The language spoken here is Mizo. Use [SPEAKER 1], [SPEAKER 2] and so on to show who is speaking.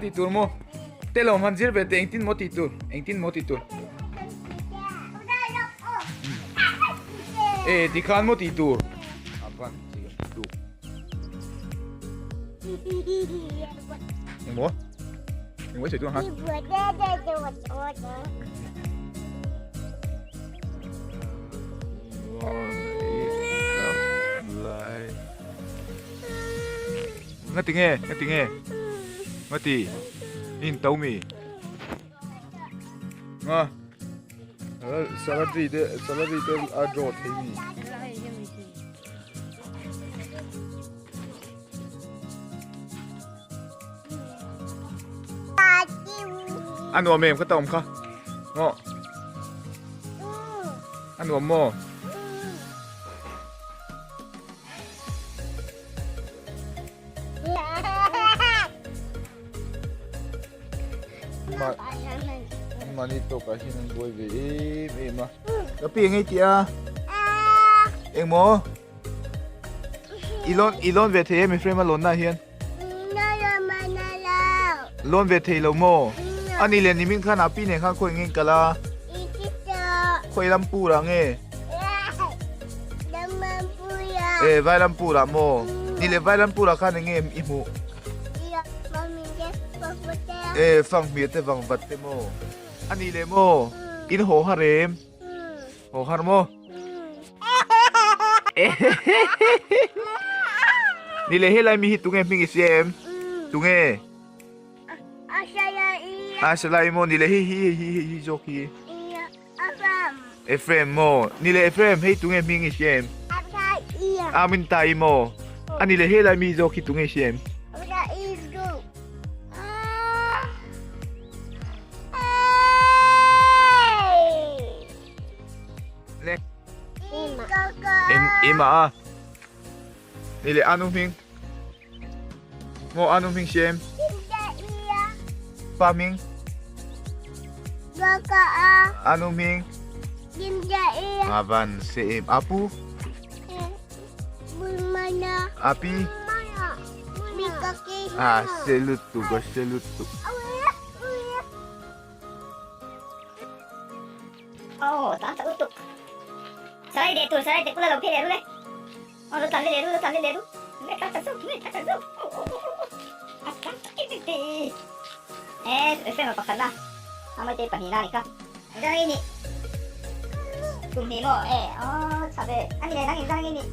[SPEAKER 1] tih tur maw? Te lo han zir ve teh engtin maw tih tur? Engtin maw tih tur? E tikhan maw tih tur? A van chi tuk. Engmaw? Engmaw i sawi tur ang ha? Ngati nge ngati nge ngati in to mi nga salary te salary te a draw thei mi a nuam em ka ta awm kha ngaw a nuam maw Mani tawkah hian an buai ve em em a ka pi eng ei tih a engmaw I lawn i lawn ve thei em Ephraim a lawnna ah hian lawn ve thei lo maw ani leh nimin khan a pi nen khan khawi nge kal a khawi lam pur ah nge e vai lam pur ah maw ni leh vai lam pur ah khan enge i hmuh e fang hmir te vang vat te maw ani leh maw in haw har em haw har maw Ni leh helai mi hi tunge hming i si em? Tunge? A salai maw ni leh hei hi hei hi hei hi zawk hi. Ephraim maw ni leh Ephraim hei tunge hming i si em? Amin tai maw ani leh helai mi zawk hi tunge i si em? Em a Ni leh anu hming Maw anu hming si em Pa hming Anu hming Avan se em Apu Api Ah se lutuk se lutuk
[SPEAKER 2] Aw tlan chak lutuk. Sarai deh tur sarai deh kula lo phei leh ru le. Aw lo tlan leh ru lo tlan leh ru. Nge tlan chak zawk nge tlan chak zawk. Aw aw aw aw. A tlan chak em em te. E Ephraim a pakhat na. Amai te pahnihna a ni kha. Engzah nge i nih? Kum hnih maw? E aw chha ve. Ani leh nang engzah nge i nih?